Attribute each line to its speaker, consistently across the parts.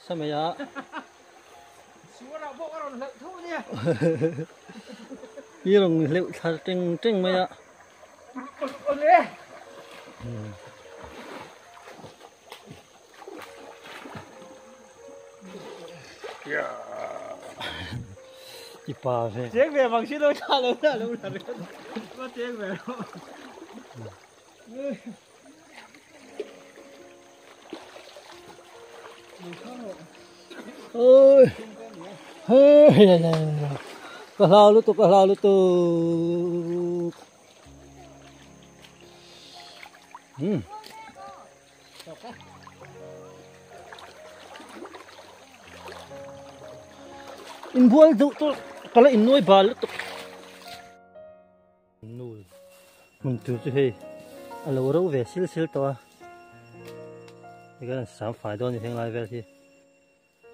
Speaker 1: Nasa mai a.
Speaker 2: Suarah pawh ka rawn hleuh tho ania.
Speaker 1: I rawn hleuh thla teng teng mai a.
Speaker 2: Awle.
Speaker 1: I pa ve.
Speaker 2: Cheng ve bang si lo tha lo la lo la ve. Ma cheng ve lo.
Speaker 1: Ôi. Hey, này này. Ka hlau lutuk, ka hlau lutuk. Hmm. In bual deuh chu ka la innuai bal lutuk. Nul hmun tur chu hei a lo ro ve sil sil tawh a tikhian an sam fai dawn a ni heng lai vel hi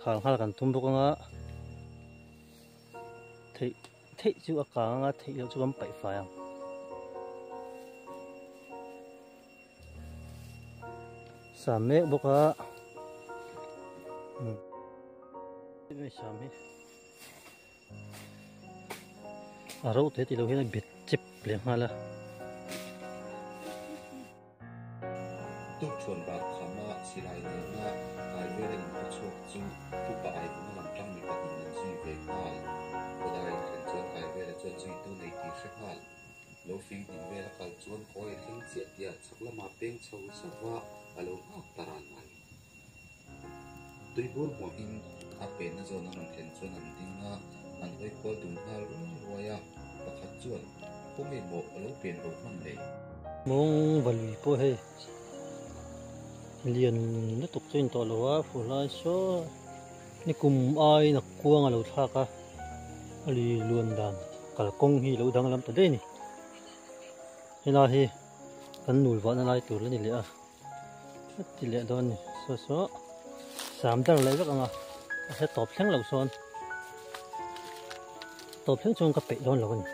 Speaker 1: khang nghal kan tum bawk anga theih theih chu a kang anga theih loh chu kan paih fai ang. Sam mek bawk a sam hi. A ro te tilo hian a bet chep leh nghal a.
Speaker 3: Tukṭhuan bar khama silai nena kai vela inpe chhuak chu Pupa Aivunga lam ṭang mi pahnih an zui ve nghal. Kawdai in thlen chuan kai vela chuan zuitu nei tih hre nghal. Lo fing hnim vela kal chuan kawi a thleng chiah tia chhak lama peng chho zauh a, a lo nghak ta ran mai. Tuibur hmuahin a penna zawn a rawn thlen chuan an ding a, an hawi kual dun nghal ruai ruai a, pakhat chuan, Khawnge maw a lo pen bo hman le?
Speaker 1: Mawng valui pawh hei lian lutuk chu a intawh lo a, fu lai saw ni kum aiin a kuang a lo thlak a, a lui luan dan kalkawng hi a lo danglam ta daih a ni. Helai hi kan nul vahna lai tur a ni leh a. A ti leh dawn ni saw saw sam dar leh vek ang a a hre tawp thleng lo sawn tawp thleng chuan ka peih dawn lo a ni.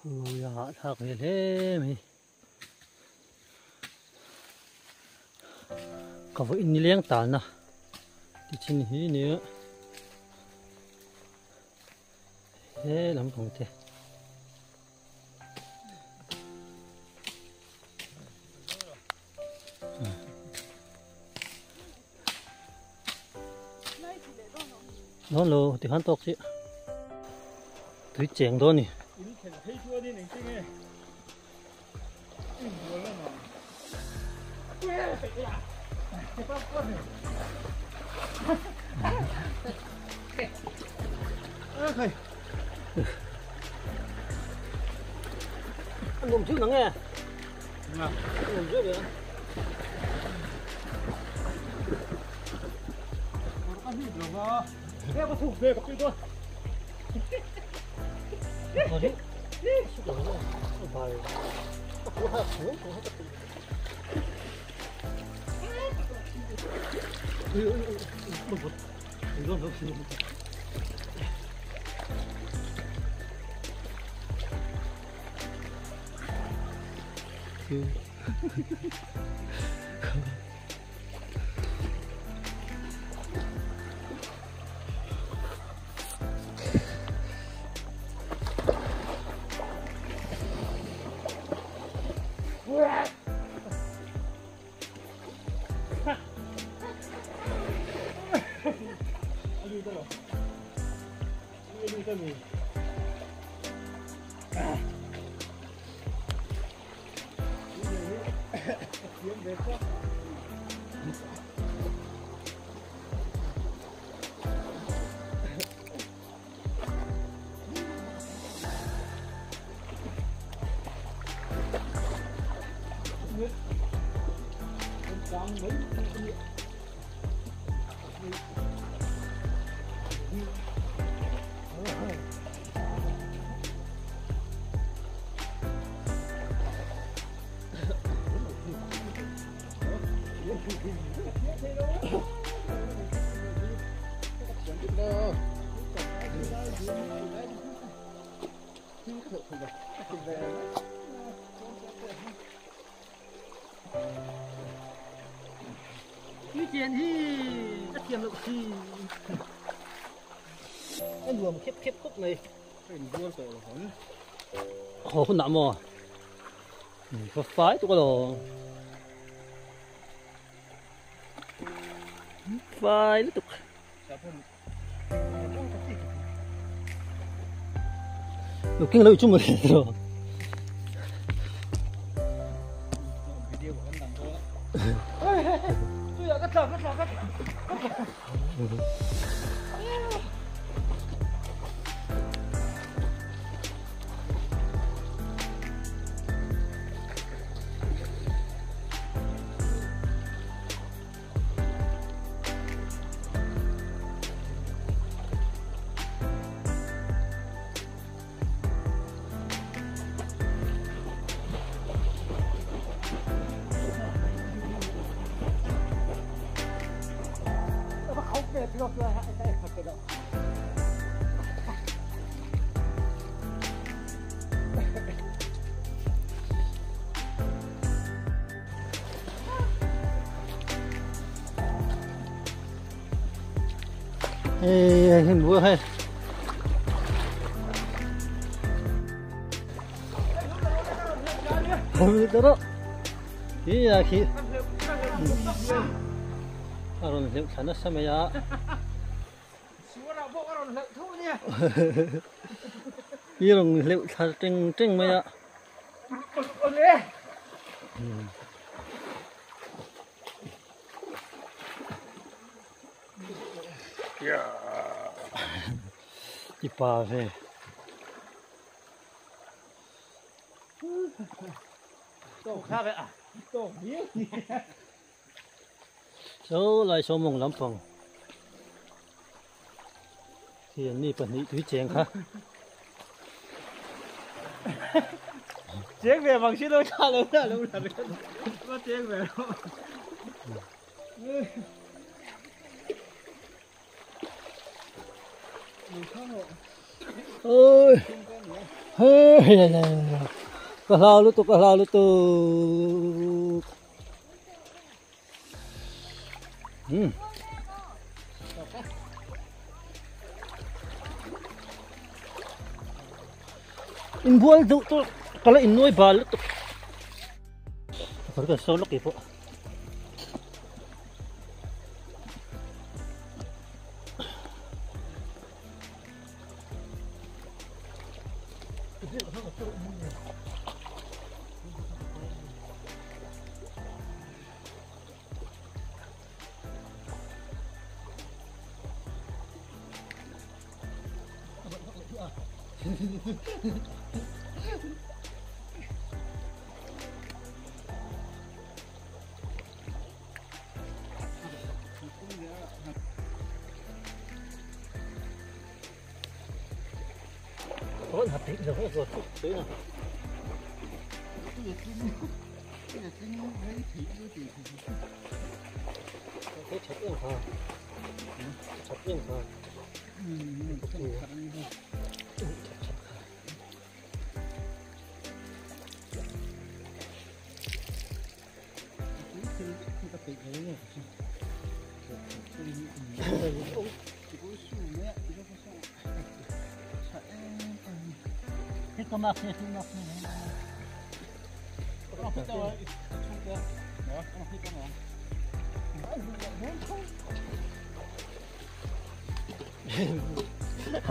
Speaker 1: Ui a hahthlak ve hle mai. Ka vawiin nileng talna ti chin hi nia he lampang te. Dawn lo ti khan tawk chiah tui cheng dawn ni.
Speaker 2: In khelh phei chuan in engtin nge in bual lamah
Speaker 1: An nuam chu nang e. An nuam chu ve. Tui chen hi a thiam loh si. A nuam khep khep khawp mai.
Speaker 2: Ka in bual tawh lo ang.
Speaker 1: Haw hunah maw? Fa fai tuk alawm. Fai lutuk. Lo keng lo i chung le lo. Ê, hình búa hay. Đó. Ý là khi Aron hleuh thla nasa mai a. I rawn hleuh thla teng teng mai a. I pa ve. So lai so mawng lampang khi an ni pahnih tui cheng kha.
Speaker 2: Cheng ve bằng xin lỗi cha lớn là lâu là nó cheng về đâu.
Speaker 1: Ôi. Hey, ka hlau lutuk, ka hlau lutuk. Inbual deuh tawh ka la innuai bal lutuk. Ka saw lawk pawh.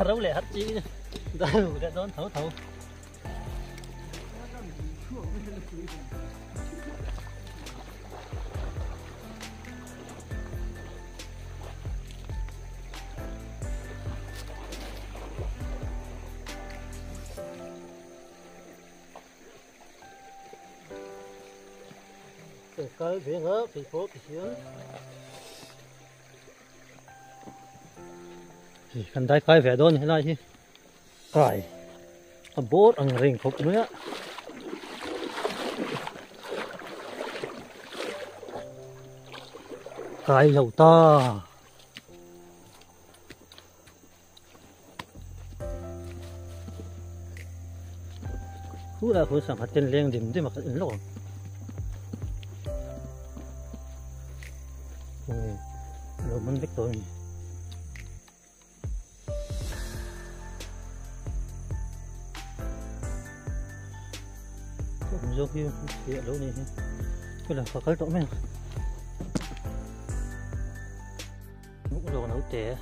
Speaker 1: Rau leh har chi da dawn tho tho. Cái về ngã thì có thì xíu kan dai kai ve dawn helai hi kai a bawr ang reng khawp mai a kai lo ta khu la khu sang khat ten leng dim dim a khat in lawk ang lo man vek tawh a ni. Dốc như địa lỗ này cái là phải tọ men lúc đồ nấu tè